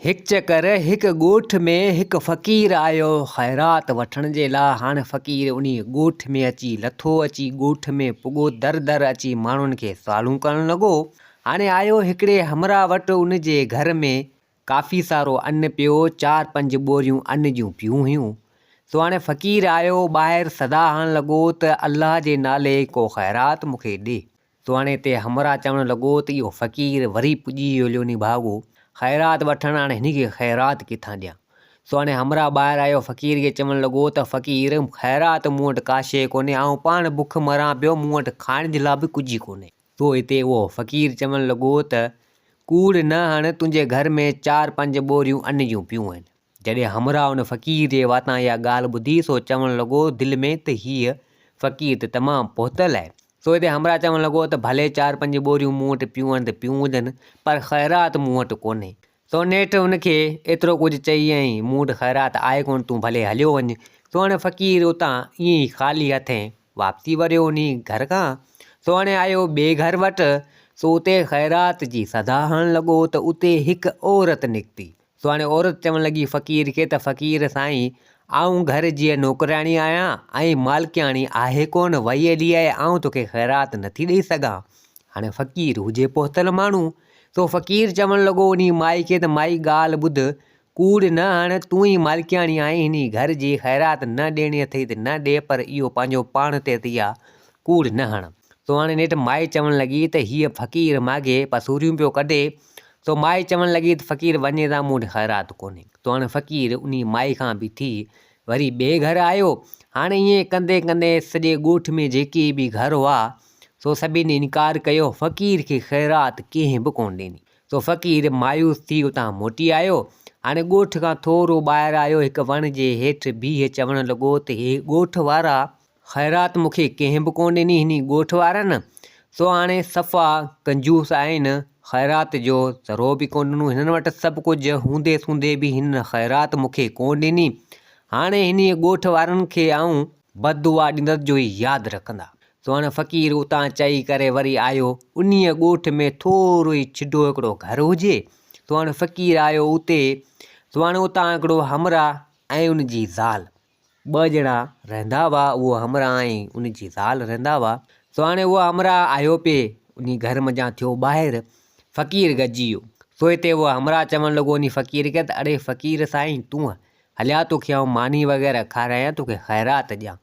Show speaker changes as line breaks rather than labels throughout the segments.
هڪ چڪر هڪ ڳوٺ ۾ هڪ فقير آيو خيرات وٺڻ جي لا هاڻ فقير انهي ڳوٺ ۾ اچي لٿو اچي ڳوٺ ۾ پڳو در در اچي ماڻهن کي سوالون ڪرڻ لڳو هاڻي آيو هڪڙي همراهه وٽ ان جي گهر ۾ ڪافي سارو ان پيو چار پنج ٻوريون ان جون پيون هيون سو هاڻي فقير آيو ٻاهر صدا هڻڻ لڳو ته الله جي نالي ڪو خيرات مون کي ڏي. سو هاڻي هتي همراهه چوڻ لڳو ته اهو فقير وري پڄي ويو ليو نڀاڳو خيرات وٺڻ هاڻي هن کي خيرات ڪٿان ڏيان. سو هاڻي همراهه ٻاهر آيو فقير کي چوڻ لڳو ته فقير خيرات مون وٽ ڪا شيء ڪونهي آئون پاڻ بک مران پيو مون وٽ کائڻ جي لاء به ڪجهه ئي ڪونهي. سو هتي اهو فقير چوڻ لڳو ته ڪوڙ نه هڻ تنهنجي گهر ۾ چار پنج ٻوريون ان جون پيون آهن. جڏهن همراهه ان فقير جي واتان اها ڳالهه ٻڌي سو چوڻ لڳو دل ۾ ته هيء فقير ته تمام پهتل آهي. سو هتي همراهه چوڻ لڳو ته ڀلي چار پنج ٻوريون مون وٽ پيون آهن ته پيون هجن پر خيرات مون وٽ ڪونهي. سو نيٺ هن کي ايترو ڪجهه چئي ۽ مون وٽ خيرات آهي ڪونه تون ڀلي هليو وڃ. سو هاڻي فقير اتان ائين ئي خالي هٿين واپسي وريو انهي گهر کان. سو هاڻي آيو ٻئي گهر وٽ سو اتي خيرات جي صدا هڻڻ لڳو ته اتي هڪ عورت نڪتي. سو هاڻي عورت چوڻ لڳي فقير کي ته فقير سائين آئون گهر جي نوڪرياڻي آهيان ۽ مالڪياڻي آهي ڪونه ويلي آهي آئون توکي خيرات نٿي ڏئي سگهان. هاڻي فقير هجي پهتل ماڻهو سو فقير چوڻ لڳو انهي مائي کي ته مائي ڳالهه ٻڌ ڪوڙ نه هڻ تون ئي مالڪياڻي آهين هني گهر جي خيرات نه ڏيڻي اٿئي ته نه ڏي پر اهو پنهنجو پاڻ تي اها ڪوڙ نه هڻ. سو هاڻي نيٺ مائي چوڻ لڳي ته هيء فقير ماڳهي پسوريون پيو ڪڍي سو مائي چوڻ لڳي ته فقير وڃي تان مون وٽ خيرات ڪونهي. سو هاڻي فقير انهي مائي کان به ٿي وري ٻئي گهر آيو. هاڻي ائين ڪندي ڪندي سڄي ڳوٺ ۾ جيڪي به گهر هئا سو سڀني انڪار ڪيو فقير کي خيرات ڪنهن به ڪونه ڏني. سو فقير مايوس ٿي اتان موٽي آيو. هاڻي ڳوٺ کان ٿورو ٻاهر آيو هڪ وڻ جي هيٺ بيهي چوڻ لڳو ته هي ڳوٺ وارا خيرات مون کي ڪنهن به ڪونه ڏني هني ڳوٺ وارن سو هاڻي صفا ڪنجوس آهن خيرات جو ذرو به ڪونه ڏنو هنن وٽ سڀ ڪجهه هوندي سوندي به هنن خيرات مون کي ڪونه ڏني هاڻي هني ڳوٺ وارن کي آئون بد دعا ڏيندس جو هي ياد رکندا سو هاڻي فقير اتان چئي ڪري وري آيو انهيء ڳوٺ ۾ ٿورو ئي ڇڊو هڪڙو گهر هجي سو هاڻي فقير آيو اتي سو هاڻي اتان هڪڙو همراهه ۽ ان جي زال ٻه ڄڻا رهندا هئا، اهو همراهه ۽ ان جي زال رهندا هئا. سو هاڻي اهو همراهه آيو پئي، انهي گهر منجهان ٿيو ٻاهر، فقير گڏجي ويو. سو هتي اهو همراهه چوڻ لڳو انهي فقير کي ته اڙي فقير سائين تون هليا توکي آئون ماني وغيره کارايان توکي خيرات ڏيان.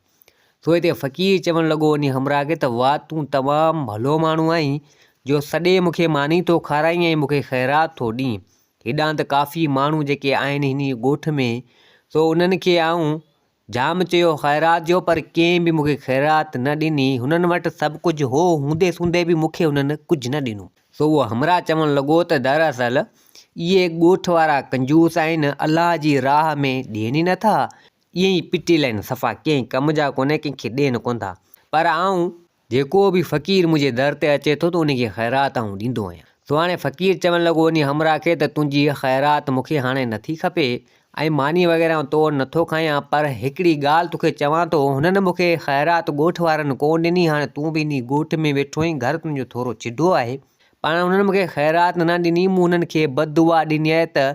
سو هتي فقير چوڻ لڳو انهي همراهه کي ته واه تون تمام ڀلو ماڻهو آهين جو سڏي مون کي ماني ٿو کارائين ۽ مون کي خيرات ٿو ڏين. هيڏانهن ته ڪافي ماڻهو جيڪي آهن هن ڳوٺ ۾ سو انهن کي آئون جام چيو خيرات جو پر ڪنهن به مون کي خيرات نه ڏني هنن وٽ سڀ ڪجهه هو هوندي سوندي به مون کي هنن ڪجهه نه ڏنو. سو اهو همراهه چوڻ لڳو ته دراصل اهي ڳوٺ وارا ڪنجوس آهن الله جي راهه ۾ ڏين ئي نٿا ائين ئي پٽيل آهن صفا ڪنهن ڪم جا ڪونهي ڪنهن کي ڏين ڪونه ٿا پر آئون جيڪو به فقير منهنجي در تي اچي ٿو ته ان کي خيرات آئون ڏيندو آهيان. سو هاڻي فقير چوڻ لڳو انهي همراهه کي ته تنهنجي خيرات مون کي هاڻي نٿي کپي ۽ ماني وغيره آئون تو وٽ نٿو کايان پر هڪڙي ڳالهه توکي چوان ٿو هنن مون کي خيرات ڳوٺ وارن ڪونه ڏني هاڻي تون به انهي ڳوٺ ۾ ويٺو آهين گهر تنهنجو ٿورو چڍو آهي پاڻ هنن مون کي خيرات نه ڏني مون هنن کي بد دعا ڏني آهي ته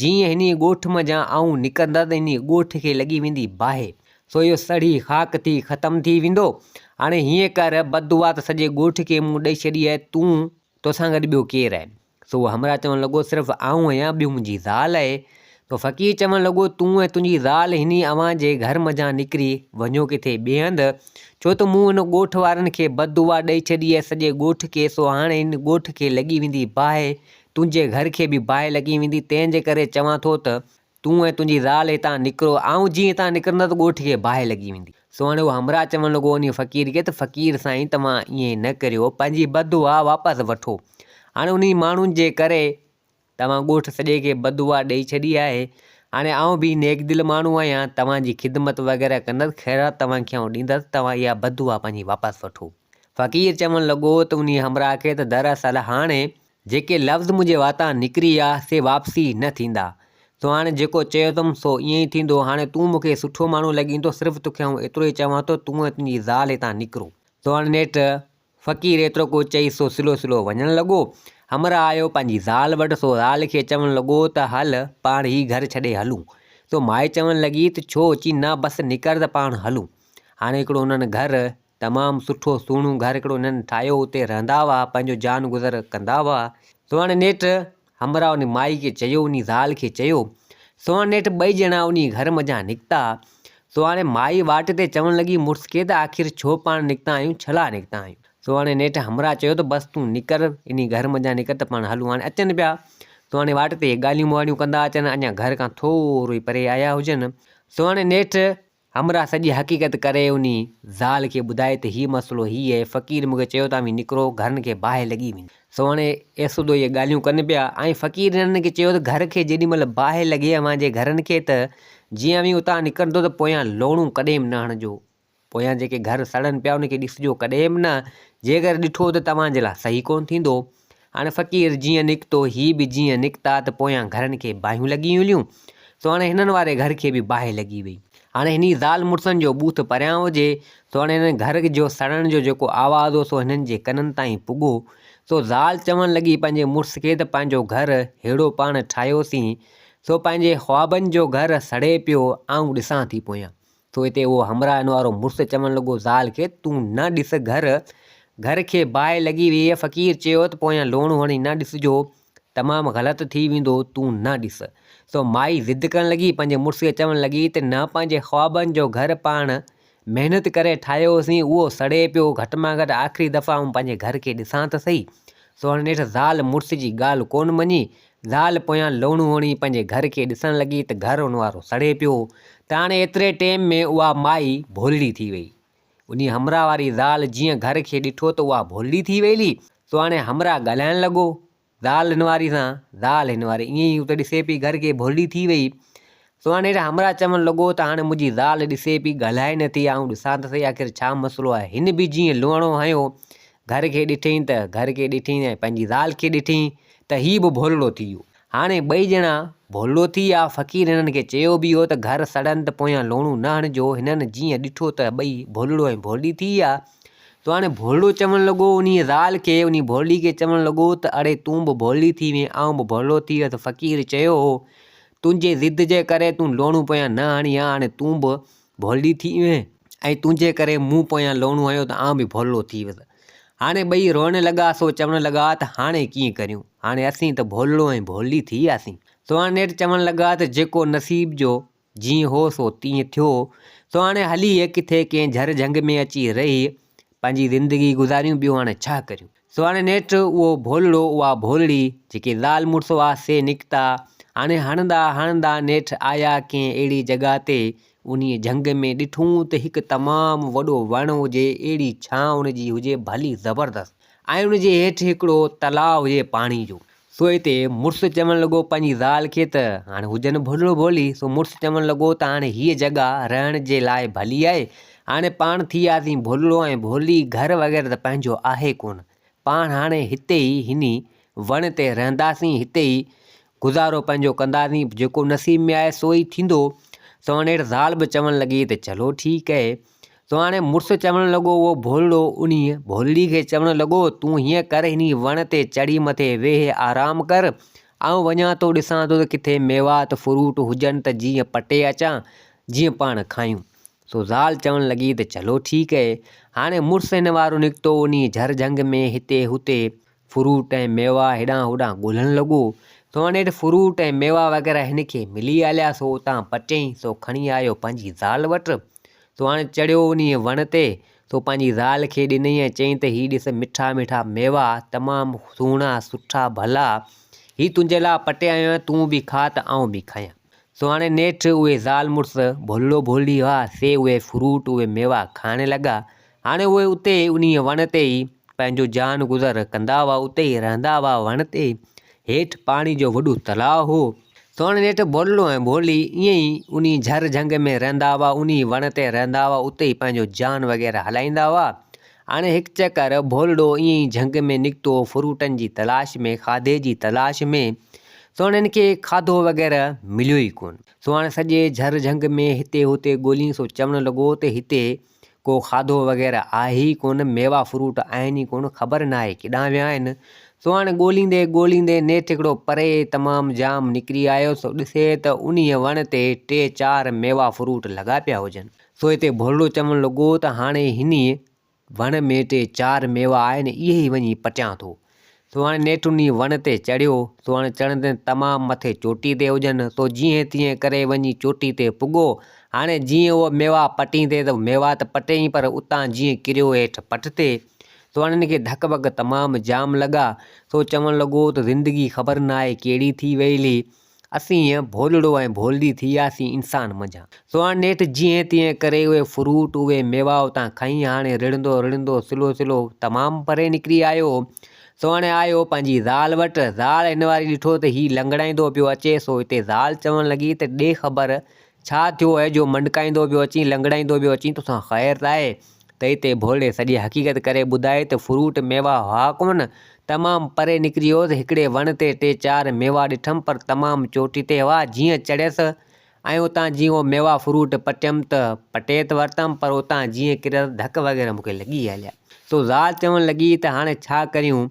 جيئن انهي ڳوٺ منجهان آئون نڪرندس ته انهي ڳوٺ کي لڳي ويندي باهه سو اهو سڙي خاڪ ٿي ختم ٿي ويندو. هاڻي هيئن ڪر، بددعا ته سڄي ڳوٺ کي مون ڏئي ڇڏي آهي، تون، توسان گڏ ٻيو ڪير آهي؟ سو اهو همراهه چوڻ لڳو، صرف آئون آهيان، ٻيو منهنجي زال آهي. سو فقير چوڻ لڳو، تون ۽ تنهنجي زال هني اوهان جي گهر منجهان نڪري وڃو ڪٿي ٻئي هنڌ، ڇو ته مون هن ڳوٺ وارن کي بددعا ڏئي ڇڏي آهي سڄي ڳوٺ کي، سو هاڻي هن ڳوٺ کي لڳي ويندي باهه، تنهنجي گهر کي به باهه لڳي ويندي، تنهن جي ڪري چوان ٿو ته تون ۽ تنهنجي زال هتان نڪرو، آئون جيئن هتان نڪرندس ته ڳوٺ کي باهه لڳي ويندي. سو هاڻي اهو همراهه چوڻ لڳو انهيء فقير کي ته فقير سائين توهان ائين نه ڪريو، پنهنجي بددعا واپس وٺو. هاڻي انهي ماڻهن جي ڪري توهان ڳوٺ سڄي کي بددعا ڏئي ڇڏي آهي. هاڻي آئون به نيڪ دل ماڻهو آهيان، توهان جي خدمت وغيره ڪندس، خيرات توهان کي آئون ڏيندس، توهان اها بددعا پنهنجي واپس وٺو. فقير چوڻ لڳو ته انهيء همراهه کي ته دراصل هاڻي جيڪي لفظ منهنجي واتان نڪري ويا، سي واپسي نه ٿيندا. سو هاڻي جيڪو چيو اٿم، سو ائين ئي ٿيندو. هاڻي تون مون کي سٺو ماڻهو لڳين ٿو، صرف توکي آئون ايترو ئي چوان ٿو، تون ۽ تنهنجي زال هتان نڪرو. سو هاڻي نيٺ فقير ايترو ڪجهه چئي، سو سلو سلو وڃڻ لڳو. همراهه آيو پنهنجي زال وٽ سو زال کي چوڻ لڳو ته هل پاڻ هي گهر ڇڏي هلون. سو مائي چوڻ لڳي ته ڇو؟ چي نه بس نڪر ته پاڻ هلون. هاڻي هڪڙو انهن گهر تمام سٺو سهڻو گهر هڪڙو انهن ٺاهيو اتي رهندا هئا پنهنجو جان گذر ڪندا هئا. سو هاڻي نيٺ همراهه انهي مائي کي چيو انهي زال کي چيو. سو هاڻي نيٺ ٻئي ڄڻا انهي گهر منجهان نڪتا. سو هاڻي مائي واٽ تي چوڻ لڳي مڙس کي ته آخر ڇو پاڻ نڪتا آهيون ڇلا نڪتا آهيون. سو هاڻي نيٺ همراهه چيو ته بس تون نڪر انهي گهر منجهان نڪر ته پاڻ هلون. هاڻي اچن پيا سو هاڻي واٽ تي ڳالهيون ٻاڙيون ڪندا اچن اڃا گهر کان ٿورو ئي پري آيا هجن. سو هاڻي نيٺ همراهه سڄي حقيقت ڪري انهي زال کي ٻڌائي ته هي مسئلو هي اهي فقير مون کي چيو ته اوهين نڪرو گهرن کي باهه لڳي ويندي. سو هاڻي ايسودو اهي ڳالهيون ڪن پيا ۽ فقير هنن کي چيو ته گهر کي جيڏي مهل باهه لڳي اوهان جي گهرن کي ته جيئن اوهين اتان نڪرندو ته پويان لوڻو ڪڏهن به نه هڻجو. پويان جيڪي گهر سڙن پيا ان کي ڏسجو ڪڏهن به نه، جيڪر ڏٺو ته توهان جي لاء صحيح ڪونه ٿيندو. هاڻي فقير جيئن نڪتو، هي به جيئن نڪتا ته پويان گهرن کي باهيون لڳي هليون. سو هاڻي هنن واري گهر کي به باهه لڳي وئي. هاڻي هني زال مڙسن جو ٻوٿ پريان هجي، سو هاڻي هنن گهر جو سڙڻ جو جيڪو آواز هو سو هنن جي ڪنن تائين پڳو. سو زال چوڻ لڳي پنهنجي مڙس کي ته پنهنجو گهر ههڙو پاڻ ٺاهيوسين، سو پنهنجي خوابن جو گهر سڙي پيو، آئون ڏسان ٿي پويان. سو اتي اهو همراهه ان وارو مڙس چوڻ لڳو زال کي تون نه ڏس گهر، گهر کي باهه لڳي ويئي فقير چيو ته پويان لوڻ هڻي نه ڏسجو تمام غلط ٿي ويندو تون نه ڏس. سو مائي ضد ڪرڻ لڳي پنهنجي مڙس کي چوڻ لڳي ته نه پنهنجي خوابن جو گهر پاڻ محنت ڪري ٺاهيوسين اهو سڙي پيو گهٽ مان گهٽ آخري دفعا آئون پنهنجي گهر کي ڏسان ته سهي. سو هاڻي نيٺ زال مڙس جي ڳالهه ڪونه مڃي زال پويان لوڻو هڻي پنهنجي گهر کي ڏسڻ لڳي ته گهر ان وارو سڙي پيو هو ته هاڻي ايتري ٽيم ۾ اها مائي ڀولڙي ٿي وئي. انهي همراهه واري زال جيئن گهر کي ڏٺو ته اها ڀولڙي ٿي ويلي سو هاڻي همراهه ڳالهائڻ لڳو زال هن واري سان، زال هن واري ائين ئي اتي ڏسي پئي گهر کي ڀولڙي ٿي وئي سو هاڻي هيٺ همراهه چوڻ لڳو ته هاڻي منهنجي زال ڏسي پئي ڳالهائي نه ٿي آئون ڏسان ته سهي آخر ڇا مسئلو آهي هن به جيئن لوڻو هنيو گهر کي ڏٺئين ته گهر کي ڏٺئين ۽ پنهنجي زال کي ڏٺئين ته هي به ڀولڙو ٿي ويو. هاڻي ٻئي ڄڻا ڀولڙو ٿي ويا. فقير هنن کي چيو به هو ته گهر سڙن ته پويان لوڻو نه هڻجو. هنن جيئن ڏٺو ته ٻئي ڀولڙو ۽ ڀولڙي ٿي ويا. سو هاڻي ڀولڙو چوڻ لڳو انهيء زال کي، انهيء ڀولڙي کي چوڻ لڳو ته اڙي تون به ڀولڙي ٿي وئين، آئون به ڀولڙو ٿي ويس. فقير چيو هو، تنهنجي ضد جي ڪري تون لوڻو پويان نه هڻين ها، هاڻي تون به ڀولڙي ٿي وئين ۽ تنهنجي ڪري مون پويان لوڻو هنيو ته آئون به ڀولڙو ٿي ويس. هاڻي ٻئي روئڻ لڳا سو چوڻ لڳا ته هاڻي ڪيئن ڪريون، هاڻي اسين ته ڀولڙو ۽ ڀولڙي ٿي وياسين. سو هاڻي نيٺ چوڻ لڳا ته جيڪو نصيب جو جيئن هو سو تيئن ٿيو. سو هاڻي هلي ڪٿي ڪنهن جهر جهنگ ۾ اچي رهي پنهنجي زندگي گذاريون ٻيو هاڻي ڇا ڪريون. سو هاڻي نيٺ اهو ڀولڙو اها ڀولڙي جيڪي زال مڙس هئا سي نڪتا. هاڻي هڻندا هڻندا نيٺ آيا ڪنهن اهڙي جڳهه تي انهيء جهنگ ۾ ڏٺون ته هڪ تمام وڏو وڻ هجي اهڙي ڇانء ان جي هجي ڀلي زبردست ۽ ان جي هيٺ هڪڙو تلاء هجي پاڻي جو. سو اتي مڙس چوڻ لڳو پنهنجي زال کي ته هاڻي هجن ڀولڙو ڀولي سو مڙس چوڻ لڳو ته هاڻي هيء جڳهه رهڻ جي لاء ڀلي آهي هاڻي پاڻ ٿي وياسين ڀولڙو ۽ ڀولي گهر وغيره ته پنهنجو آهي ڪونه پاڻ هاڻي هتي ئي هني وڻ تي رهنداسين هتي ئي گذارو پنهنجو ڪنداسين جيڪو نصيب ۾ آهي سو ئي ٿيندو سو هاڻي زال به چوڻ لڳي ته چلو ٺيڪ آهي سو هاڻي مڙس چوڻ لڳو اهو ڀولڙو انهيء ڀولڙي کي چوڻ لڳو تون هيئن ڪر هني وڻ تي چڙهي مٿي ويهه آرام ڪر آئون وڃان ٿو ڏسان ٿو ته ڪٿي ميوات فروٽ هجن ته جيئن پٽي اچان جيئن پاڻ کايون سو زال چوڻ لڳي ته چلو ٺيڪ اهي. هاڻي مڙس هن وارو نڪتو انهيء جهر جهنگ ۾ هتي هتي فروٽ ۽ ميوا هيڏانهن هوڏانهن ڳولڻ لڳو. سو هاڻي هيٺ فروٽ ۽ ميوا وغيره هن کي ملي آليا سو اتان پٽيائين سو کڻي آيو پنهنجي زال وٽ. سو هاڻي چڙهيو انهيء وڻ تي سو پنهنجي زال کي ڏنائين ۽ چيائين ته هي ڏس مٺا مٺا ميوا تمام سهڻا سٺا ڀلا هي تنهنجي لاء پٽي آيو آهيان تون به کاء ته آئون به کايان. سو هاڻي نيٺ اهي زال مڙس ڀولڙو ڀولڙي هئا، سي اهي فروٽ، اهي ميوا کائڻ لڳا. هاڻي اهي اتي ئي انهيء وڻ تي ئي پنهنجو جان گذر ڪندا هئا، اتي ئي رهندا هئا. وڻ تي هيٺ پاڻي جو وڏو تلاء هو. سو هاڻي نيٺ ڀولڙو ۽ ڀولڙي ائين ئي انهيء جهر جهنگ ۾ رهندا هئا، انهيء وڻ تي رهندا هئا، اتي ئي پنهنجو جان وغيره هلائيندا هئا. هاڻي هڪ چڪر ڀولڙو ائين ئي جهنگ ۾ نڪتو فروٽن جي تلاش ۾، کاڌي جي تلاش ۾، سو هاڻي هن کي کاڌو وغيره مليو ئي ڪونه. سو هاڻي سڄي جهر جهنگ ۾ هتي هتي ڳولين سو چوڻ لڳو ته هتي ڪو کاڌو وغيره آهي ئي ڪونه، ميوا فروٽ آهن ئي ڪونه، خبر ناهي ڪيڏانهن ويا آهن. سو هاڻي ڳوليندي ڳوليندي نيٺ هڪڙو پري تمام جام نڪري آيو سو ڏسي ته انهيء وڻ تي ٽي چار ميوا فروٽ لڳا پيا هجن. سو هتي ڀولڙو چوڻ لڳو ته هاڻي هنيء وڻ ۾ ٽي چار ميوا آهن اهي ئي وڃي پٽيان ٿو. سو هاڻي نيٺ انهي وڻ تي چڙهيو. سو هاڻي چڙهندي تمام مٿي چوٽي تي هجن. سو جيئن تيئن ڪري وڃي چوٽي تي پڳو. هاڻي جيئن اهو ميوا پٽيندي ته ميوا ته پٽيائين پر اتان جيئن ڪريو هيٺ پٽ تي. سو هاڻي هن کي ڌڪ وڪ تمام جام لڳا. سو چوڻ لڳو ته زندگي خبر ناهي ڪهڙي ٿي ويلي. اسين ڀولڙو ۽ ڀولڙي ٿي وياسين انسان منجهان. سو هاڻي نيٺ جيئن تيئن ڪري اهي فروٽ، اهي ميوا اتان کڻي هاڻي رڙهندو رڙهندو سلو سلو تمام پري نڪري آيو. سو هاڻي آيو پنهنجي زال وٽ. زال هن واري ڏٺو ته هي لنگڙائيندو پيو اچي سو هتي زال چوڻ لڳي ته ڏي خبر ڇا ٿيو اهي جو منڊڪائيندو پيو اچين لنگڙائيندو پيو اچين توسان خير ته آهي؟ ته هتي ڀولڙي سڄي حقيقت ڪري ٻڌائي ته فروٽ ميوا هئا ڪونه، تمام پري نڪري ويو ته هڪڙي وڻ تي ٽي چار ميوا ڏٺم پر تمام چوٽي تي هئا، جيئن چڙهيس ۽ اتان جيئن اهو ميوا فروٽ پٽيم ته پٽي ته ورتم پر اتان جيئن ڪريس ڌڪ وغيره مون کي لڳي هليا. سو زال چوڻ لڳي ته هاڻي ڇا ڪريون،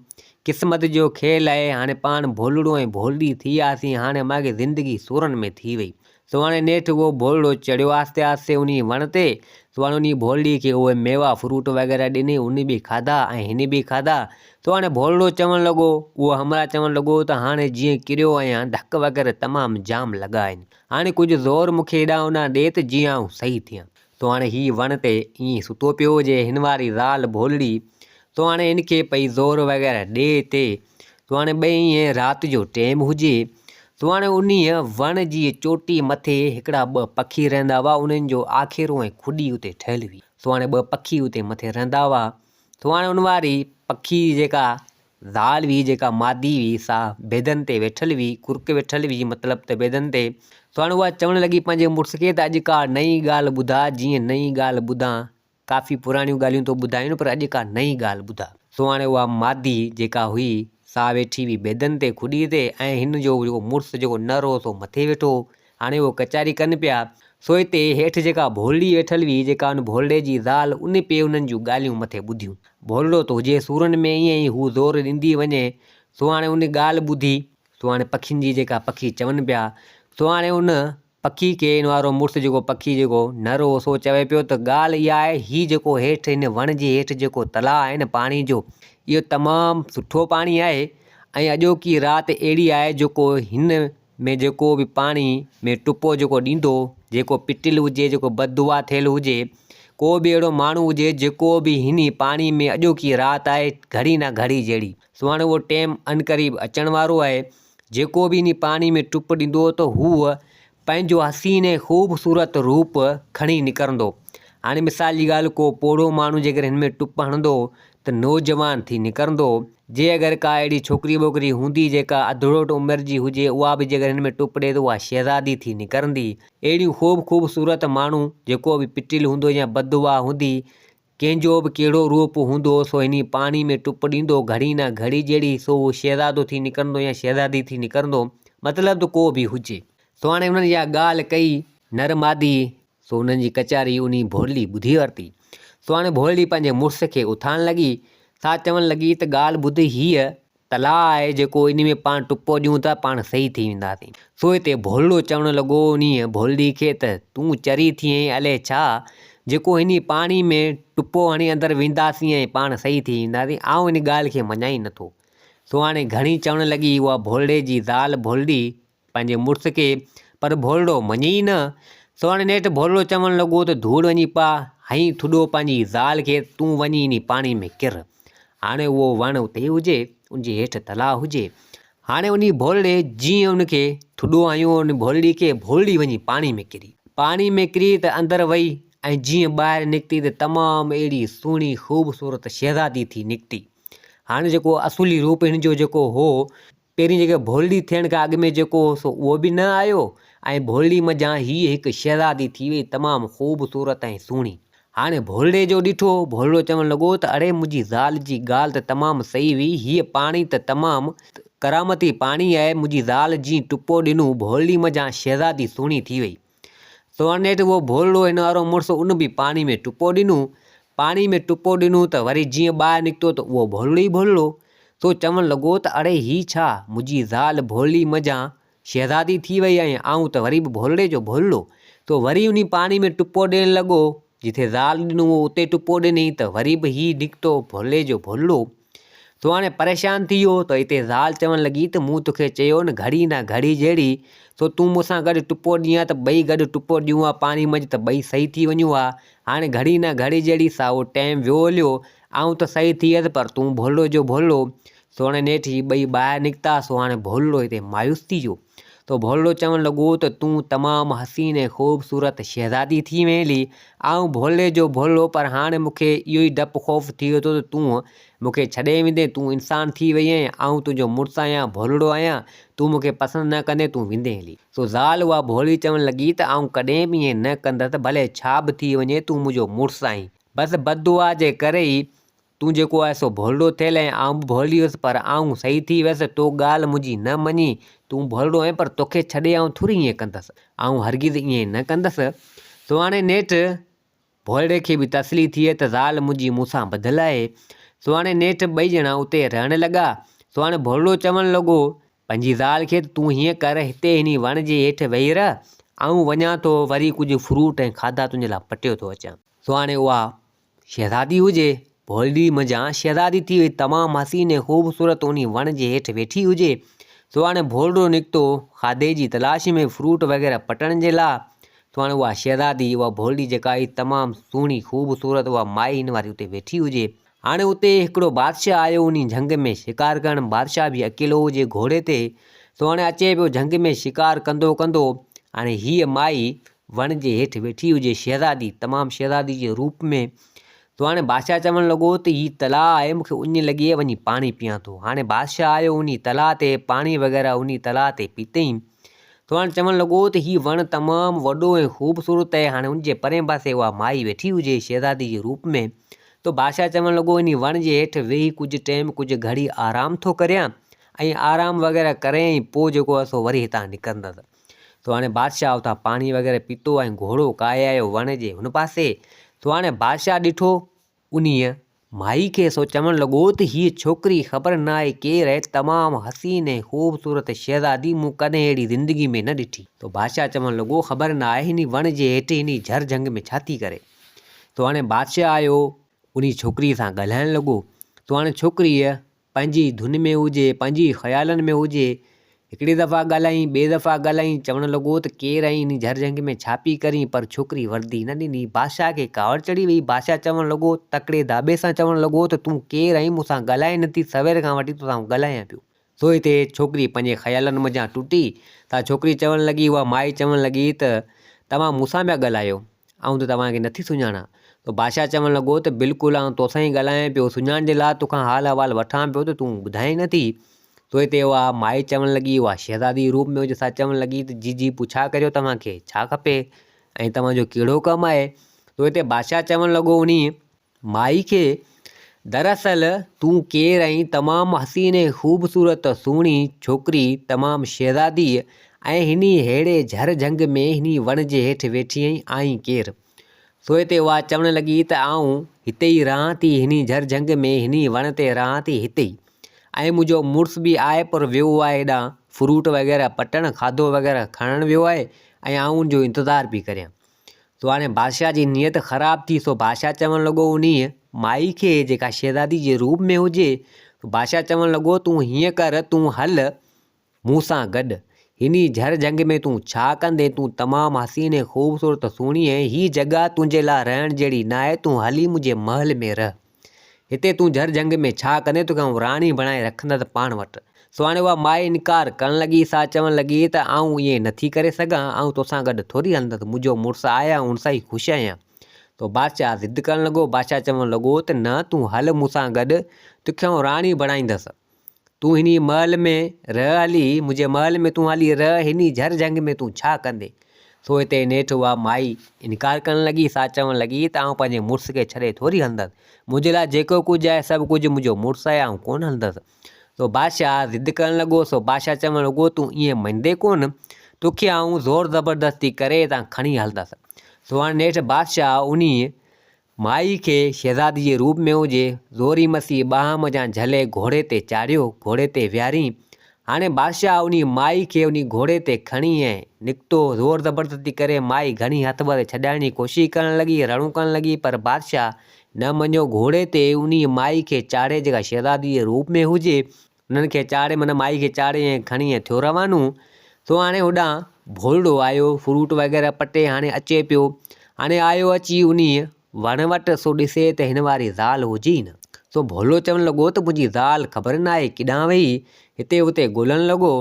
قسمت جو کيل آهي، هاڻي پاڻ ڀولڙو ۽ ڀولڙي ٿي وياسين، هاڻي ماڳهين زندگي سورن ۾ ٿي وئي. سو هاڻي نيٺ اهو ڀولڙو چڙهيو آهستي آهستي انهي وڻ تي. سو هاڻي انهي ڀولڙي کي اهي ميوا فروٽ وغيره ڏني، ان به کاڌا ۽ هن به کاڌا. سو هاڻي ڀولڙو چوڻ لڳو، اهو همراهه چوڻ لڳو ته هاڻي جيئن ڪريو آهيان ڌڪ وغيره تمام جام لڳا آهن. هاڻي ڪجهه زور مون کي هيڏانهن هوڏانهن ڏي ته جيئن آئون صحيح ٿيان. سو هاڻي هي وڻ تي ائين ستو پيو هجي هن واري زال ڀولڙي. سو هاڻي هن کي پئي زور وغيره ڏي تي. سو هاڻي ٻئي ائين رات جو ٽيم هجي. سو هاڻي انهيء وڻ جي چوٽي مٿي هڪڙا ٻه پکي رهندا هئا، انهن جو آکيرو ۽ کڏي اتي ٺهيل هئي. سو هاڻي ٻه پکي اتي مٿي رهندا هئا. سو هاڻي ان واري پکي جي جيڪا زال هئي، جيڪا مادي هئي، سا بيدن تي ويٺل هئي، ڪرڪ ويٺل هئي، مطلب ته بيدن تي. سو هاڻي اها چوڻ لڳي پنهنجي مڙس کي ته اڄ ڪا نئين ڳالهه ٻڌاء، جيئن نئين ڳالهه ٻڌان ڪافي پراڻيون ڳالهيون تو ٻڌايون پر اڄ ڪا نئين ڳالهه ٻڌاء. سو هاڻي اها مادي جيڪا هئي سا ويٺي هئي بيدن تي کڏيء تي ۽ هن جو جيڪو مڙس جيڪو نر هو سو مٿي ويٺو هو. هاڻي اهو ڪچهري ڪن پيا. سو هتي هيٺ جيڪا ڀولڙي ويٺل هئي جيڪا ان ڀولڙي جي زال ان پئي انهن جون ڳالهيون مٿي ٻڌيون. ڀولڙو ته هجي سورن ۾ ائين ئي هو زور ڏيندي وڃي. سو هاڻي ان ڳالهه ٻڌي. سو هاڻي پکين جي جيڪا پکي چون پيا. سو هاڻي ان پکي کي ان وارو مڙس جيڪو پکي جيڪو نر هو سو چوي پيو ته ڳالهه اها آهي هي جيڪو هيٺ هن وڻ جي هيٺ جيڪو تلاء آهي نه پاڻي جو اهو تمام سٺو پاڻي آهي ۽ اڄوڪي رات اهڙي آهي جيڪو هن ۾ جيڪو به پاڻي ۾ ٽپو جيڪو ڏيندو جيڪو پٽيل هجي جيڪو بد دعا ٿيل هجي ڪو به اهڙو ماڻهو هجي جيڪو به هن پاڻي ۾ اڄوڪي رات آهي گهڙي نه گهڙي جهڙي سو هاڻي اهو ٽيم عنقريب اچڻ وارو آهي جيڪو به انهي پاڻي ۾ ٽپ ڏيندو ته هو پنهنجو حسين ۽ خوبصورت روپ کڻي نڪرندو. هاڻي مثال جي ڳالهه ڪو پوڙهو ماڻهو جيڪڏهن هن ۾ ٽپ هڻندو ته نوجوان ٿي نڪرندو. جي اگر ڪا اهڙي ڇوڪري ٻوڪري هوندي جيڪا اڌڙوٽ عمر جي هجي اها به جيڪڏهن هن ۾ ٽپ ڏئي ته اها شهزادي ٿي نڪرندي. اهڙيون خوب خوبصورت ماڻهو جيڪو به پٽيل هوندو يا بددعا هوندي ڪنهن جو به ڪهڙو روپ هوندو سو انهي پاڻي ۾ ٽپ ڏيندو گهڙي نه گهڙي جهڙي سو اهو شهزادو ٿي نڪرندو يا شهزادي ٿي نڪرندو مطلب ته ڪو به هجي. سو هاڻي انهن اها ڳالهه ڪئي نر مادي سو انهن جي ڪچهري انهي ڀولڙي ٻڌي ورتي. سو هاڻي ڀولڙي پنهنجي مڙس کي اٿارڻ لڳي سا چوڻ لڳي ته ڳالهه ٻڌ هيء تلاء آهي جيڪو انهي ۾ پاڻ ٽپو ڏيون ته پاڻ صحيح ٿي وينداسين. سو هتي ڀولڙو چوڻ لڳو انهيء ڀولڙي کي ته تون چري ٿئين الئي ڇا، جيڪو انهي پاڻي ۾ ٽپو هڻي اندر وينداسين ۽ پاڻ صحيح ٿي وينداسين، آئون ان ڳالهه کي مڃان ئي نٿو. سو هاڻي گهڻي چوڻ لڳي اها ڀولڙي جي زال ڀولڙي پنهنجي مڙس کي، پر ڀولڙو مڃي ئي نه. سو هاڻي نيٺ ڀولڙو چوڻ لڳو ته ڌوڙ وڃي پا، هنئين ٿڏو پنهنجي زال کي، تون وڃي انهي پاڻي ۾ ڪر. هاڻي اهو وڻ اتي ئي هجي، ان جي هيٺ تلاء هجي. هاڻي انهي ڀولڙي جيئن ان کي ٿڏو هنيو، ان ڀولڙي کي، ڀولڙي وڃي پاڻي ۾ ڪري. پاڻي ۾ ڪري ته اندر وئي ۽ جيئن ٻاهر نڪتي ته تمام اهڙي سهڻي خوبصورت شهزادي ٿي نڪتي. هاڻي جيڪو اصولي روپ هن جو جيڪو هو، پهرين جيڪي ڀولڙي ٿيڻ کان اڳ ۾ جيڪو هو سو اهو به نه آيو ۽ ڀولڙي منجهان هيء هڪ شهزادي ٿي وئي تمام خوبصورت ۽ سهڻي. هاڻي ڀولڙي جو ڏٺو، ڀولڙو چوڻ لڳو ته اڙي منهنجي زال جي ڳالهه ته تمام صحيح هئي، هيء پاڻي ته تمام ڪرامتي پاڻي آهي، منهنجي زال جيئن ٽپو ڏنو، ڀولڙي منجهان شهزادي سهڻي ٿي وئي. سو هاڻي نيٺ اهو ڀولڙو هن وارو مڙس ان به پاڻي ۾ ٽپو ڏنو. پاڻي ۾ ٽپو ڏنو ته وري جيئن ٻاهر نڪتو ته اهو ڀولڙو ئي ڀولڙو. سو چوڻ لڳو ته اڙي هي ڇا، منهنجي زال ڀولڙي منجهان شهزادي ٿي وئي ۽ آئون ته وري به ڀولڙي جو ڀولڙو. سو وري انهي پاڻي ۾ ٽپو ڏيڻ لڳو، جتي زال ڏنو هو اتي ٽپو ڏني ته وري به هي نڪتو ڀولڙي جو ڀولڙو. سو هاڻي پريشان ٿي ويو ته اتي زال چوڻ لڳي ته مون توکي چيو نه گهڙي نه گهڙي جهڙي، سو تون مون سان گڏ ٽپو ڏين ها ته ٻئي گڏ ٽپو ڏيون ها پاڻي منجهه ته ٻئي صحيح ٿي وڃون ها، هاڻي گهڙي نه گهڙي جهڙي سا اهو ٽيم ويو هليو، آئون ته صحيح ٿي ويس پر تون ڀولڙو جو ڀولڙو. سو هاڻي نيٺ هي ٻئي ٻاهر نڪتا سو هاڻي ڀولڙو هتي مايوس ٿي ويو. ته ڀولڙو چوڻ لڳو ته تون تمام حسين ۽ خوبصورت شهزادي ٿي وئين هلي، آئون ڀولڙي جو ڀولڙو پر هاڻي مون کي اهو ئي ڊپ خوف ٿي ويو ته تون مون کي ڇڏي ويندين، تون انسان ٿي وئي آهين، آئون تنهنجو مڙس آهيان، ڀولڙو آهيان، تون مون کي پسند نه ڪندين، تون ويندين هلي. سو زال اها ڀولڙي چوڻ لڳي ته آئون ڪڏهن به ائين نه ڪندس، ڀلي ڇا به ٿي وڃي تون منهنجو مڙس آهين. بس بد دعا جي ڪري ئي تون جيڪو آهي سو ڀولڙو ٿيل ۽ آئون به ڀولڙي هيس پر آئون صحيح ٿي ويس، تو ڳالهه منهنجي نه مڃي، تون ڀولڙو آهين پر توکي ڇڏي آئون ٿوري ائين ڪندس، آئون هرگز ائين نه ڪندس. سو هاڻي نيٺ ڀولڙي کي به تسلي ٿي ته زال منهنجي مون سان ٻڌل آهي. سو هاڻي نيٺ ٻئي ڄڻا اتي رهڻ لڳا. سو هاڻي ڀولڙو چوڻ لڳو پنهنجي زال کي ته تون هيئن ڪر هتي هني وڻ جي هيٺ ويهي رهه، آئون وڃان ٿو وري ڪجهه فروٽ ۽ کاڌا تنهنجي لاء پٽيو ٿو اچان. سو هاڻي اها شهزادي هجي، ڀولڙي منجهان شهزادي ٿي وئي، تمام حسين ۽ خوبصورت انهي وڻ جي هيٺ ويٺي هجي. سو هاڻي ڀولڙو نڪتو کاڌي جي تلاش ۾ فروٽ وغيره پٽڻ جي لاء. سو هاڻي اها شهزادي، اها ڀولڙي جيڪا هئي تمام سهڻي خوبصورت اها مائي هن واري اتي ويٺي هجي. هاڻي اتي هڪڙو بادشاهه آيو انهي جهنگ ۾ شڪار ڪرڻ، بادشاهه به اڪيلو هجي گهوڙي تي، سو هاڻي اچي پيو جهنگ ۾ شڪار ڪندو ڪندو، هاڻي هيء مائي وڻ جي هيٺ ويٺي هجي شهزادي، تمام شهزادي جي روپ ۾، سو هاڻي بادشاهه چوڻ لڳو ته هي تلاء آهي مون کي اڃ لڳي آهي وڃي پاڻي پيان ٿو، هاڻي بادشاهه آيو انهي تلاء تي پاڻي وغيره انهي تلاء تي پيتئين، سو هاڻي چوڻ لڳو ته هي وڻ تمام وڏو ۽ خوبصورت آهي، هاڻي ان جي پرئين پاسي اها مائي ويٺي هجي شهزادي جي روپ ۾، ته بادشاهه چوڻ لڳو، انهي وڻ جي هيٺ ويهي ڪجهه ٽيم ڪجهه گهڙي آرام ٿو ڪريان ۽ آرام وغيره ڪري ۽ پوء جيڪو آهي سو وري هتان نڪرندس. سو هاڻي بادشاهه اتان پاڻي وغيره پيتو ۽ گهوڙو ڪاهي آيو وڻ جي هن پاسي. سو هاڻي بادشاهه ڏٺو انهيء مائي کي سو چوڻ لڳو ته هيء ڇوڪري خبر ناهي ڪير آهي، تمام حسين ۽ خوبصورت شهزادي مون ڪڏهن اهڙي زندگي ۾ نه ڏٺي. سو بادشاهه چوڻ لڳو، خبر ناهي هن وڻ جي هيٺ هن جهر جهنگ ۾ ڇا ٿي ڪري. تو هاڻي بادشاهه آيو، انهي ڇوڪريء سان ڳالهائڻ لڳو. تو هاڻي ڇوڪريء پنهنجي ئي ڌن ۾ هجي، پنهنجي ئي خيالن ۾ هجي. هڪڙي دفعا ڳالهائين، ٻئي دفعا ڳالهائين، چوڻ لڳو ته ڪير آهين، انهي جهر جهنگ ۾ ڇا پئي ڪرين؟ پر ڇوڪري وردي نه ڏني. بادشاهه کي ڪاوڙ چڙهي وئي. بادشاهه چوڻ لڳو، تڪڙي داٻي سان چوڻ لڳو ته تون ڪير آهين، مون سان ڳالهائين نٿي، سوير کان وٺي توسان آئون ڳالهايان پيو. سو هتي ڇوڪري پنهنجي خيالن منجهان ٽٽي ته ڇوڪري چوڻ لڳي، اها مائي چوڻ لڳي ته توهان مون سان پيا ڳالهايو، آئون ته توهان کي نٿي سڃاڻان. ته بادشاهه چوڻ لڳو ته بلڪل آئون توسان ئي ڳالهايان پيو، سڃاڻڻ جي لاء توکان حال احوال وٺان پيو ته تون ٻڌائين نٿي. سو هتي اها مائي چوڻ لڳي، اها شهزادي روپ ۾ هجي سا چوڻ لڳي ته جي جي پڇا ڪريو توهان کي ڇا کپي ۽ توهان جو ڪهڙو ڪم آهي؟ سو هتي بادشاهه چوڻ لڳو انهيء مائي کي، دراصل تون ڪير آهين؟ تمام حسين ۽ خوبصورت سهڻي ڇوڪري، تمام شهزادي ۽ هني ههڙي جهر جهنگ ۾ هني وڻ جي هيٺ ويٺي آهين، آهين ڪير؟ سوئي تي اها چوڻ لڳي ته آئون هتي ئي رهان ٿي، هني جهر جهنگ ۾ هني وڻ تي رهان ٿي هتي ئي ۽ منهنجو مڙس به آهي پر ويو آهي هيڏانهن فروٽ وغيره پٽڻ، کاڌو وغيره کڻڻ ويو آهي ۽ آئون ان جو انتظار پئي ڪريان. سو هاڻي بادشاهه جي نيت خراب ٿي، سو بادشاهه چوڻ لڳو انهيء مائي کي جيڪا شهزادي جي روپ ۾ هجي، سو بادشاهه چوڻ لڳو تون هيئن ڪر تون هل مون سان گڏ، هني جهر جهنگ ۾ تون ڇا ڪندين، تون تمام حسين ۽ خوبصورت سهڻي آهين، هي جڳهه تنهنجي لاء رهڻ جهڙي ناهي، تون هلي منهنجي محل ۾ رهه. هتي تون جھر جھنگ ۾ ڇا ڪندين، توکي آئون راڻي بڻائي رکندس پاڻ وٽ. سو هاڻي اها مائي انڪار ڪرڻ لڳي، سا چوڻ لڳي ته آئون ائين نٿي ڪري سگھان، آئون توسان گڏ ٿوري هلندس، منهنجو مڙس آهي، آئون ان سان ئي خوش آهيان. سو بادشاهه ضد ڪرڻ لڳو، بادشاهه چوڻ لڳو ته نه تون هل مون سان گڏ، توکي آئون راڻي بڻائيندس. تون هني محل ۾ رهه هلي، منهنجي محل ۾ تون هلي رهه، هني جھر جھنگ ۾ تون ڇا ڪندين؟ سو هتي نيٺ اها مائي انڪار ڪرڻ لڳي، سا چوڻ لڳي ته آئون پنهنجي مڙس کي ڇڏي ٿوري هلندس، منهنجي لاء جيڪو ڪجهه آهي سڀ ڪجهه منهنجو مڙس آهي، آئون ڪونه هلندس. سو بادشاهه ضد ڪرڻ لڳو، سو بادشاهه چوڻ لڳو تون ائين مڃندين ڪونه، توکي آئون زور زبردستي ڪري هتان کڻي هلندس. سو هاڻي نيٺ بادشاهه انهيء. مائي کي شهزادي جي روپ ۾ هجي، زوري مسي ٻانهن منجهان جهلي گهوڙي تي چاڙهيو، گهوڙي تي ويهارين. هاڻي بادشاهه انهي مائي کي انهي گهوڙي تي کڻي ۽ نڪتو. زور زبردستي ڪري مائي گهڻي هٿ ڀري ڇڏائڻ جي ڪوشش ڪرڻ لڳي، رڙون ڪرڻ لڳي، پر بادشاهه نه مڃيو. گهوڙي تي انهي مائي کي چاڙهي جيڪا شهزادي جي روپ ۾ هجي، انهن کي چاڙهي معنيٰ مائي کي چاڙهي ۽ کڻي ۽ ٿيو روانو. سو هاڻي هوڏانهن ڀولڙو آيو، فروٽ وغيره پٽي هاڻي اچي پيو. هاڻي آيو اچي انهيء وڻ وٽ، سو ڏسي ته هن واري زال هجي ئي نه. سو ڀولڙو چوڻ لڳو ته منهنجي زال خبر ناهي ڪيڏانهن وئي. هتي هتي ڳولڻ لڳو.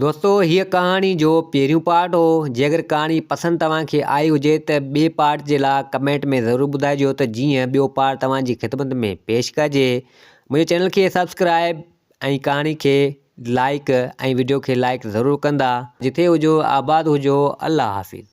دوستو هيء ڪهاڻي جو پهريون پارٽ هو. جي اگر ڪهاڻي پسند توهان کي آئي هجي ته ٻئي پارٽ جي لاء ڪمينٽ ۾ ضرور ٻڌائجو ته جيئن ٻيو پارٽ توهان جي خدمت ۾ پيش ڪجي. منهنجي چينل کي سبسڪرائب ۽ ڪهاڻي کي لائيڪ ۽ وڊيو کي لائيڪ ضرور ڪندا. جتي هجو آباد هجو الله حافظ.